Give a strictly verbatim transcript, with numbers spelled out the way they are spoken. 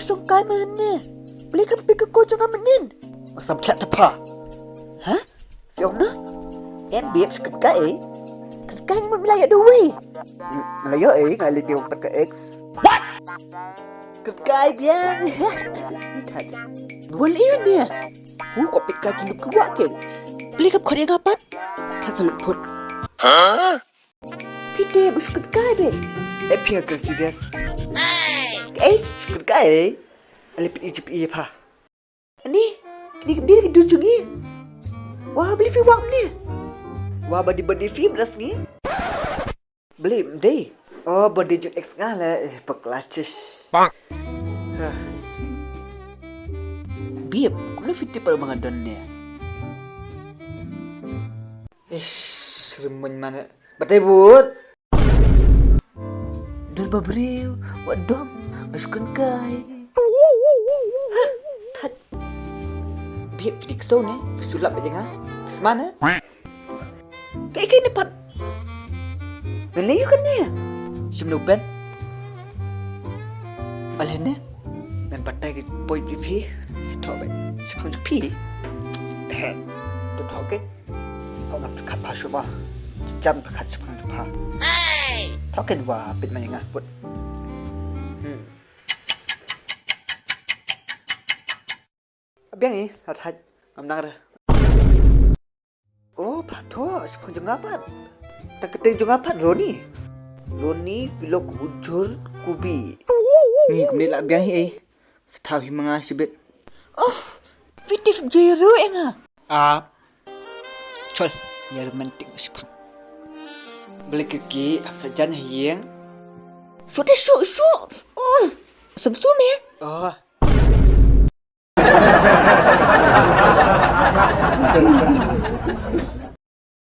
Shong kai mynne. Beli kam pik ko jong mynnin. Masam thiat tapa. Ha? Fiong na? Em biep shkit kai. Kit kai ngi mila ya dawei. Mila ya eh ngai le biep ka ex. What? Kit kai biang. Ni thaj. Wal iu ni. Hu ko pik kai ki lup ki wak ken. Beli kam khot ya ngapat. Thaj salut put. Phi te bu shkut kai be. E phi ka serious. Ei, shkut kai. Ale phi ijip ijip ha. Ani, ni ni ki du jungi. Wah, beli phi wang ni. Wah, badi badi phi mras ni. Beli mdei. Oh, badi jut ex nga la paklachish. Bang. Biep, kulo phi te par mangadon ni. Ish, rimuñ mana. Batai but. Dur ba briew, wat dom, ngas kun kai. Hah, that. Biep fidik so ne, fisulap aja nga. Semana. Kai kai ne pat. Ngan lei kan ne. Sim no ben. Balen ne. Ngan batai ke poi pi pi. Si thok ben. Si phang pi. Tu thok ke. Hok ngam khat pha shuwa. Jam khat shapang japa. Thokin wa pit ma nga put. Hmm. Abiang i, hat hat. Ngam nang re. Oh, pha tho, shapang jong nga pat. Ta ka teng jong nga pat Roni. Roni filok ujur kubi. Ni kumni la abiang i. Sa thaw hi ma nga shibit. Of, fitip jero e nga. Ap. Chol, ya romantic shipang. Beli kiki ap sa jan ha ïing. Shu te shu shu. Uh, sum sum eh. Oh.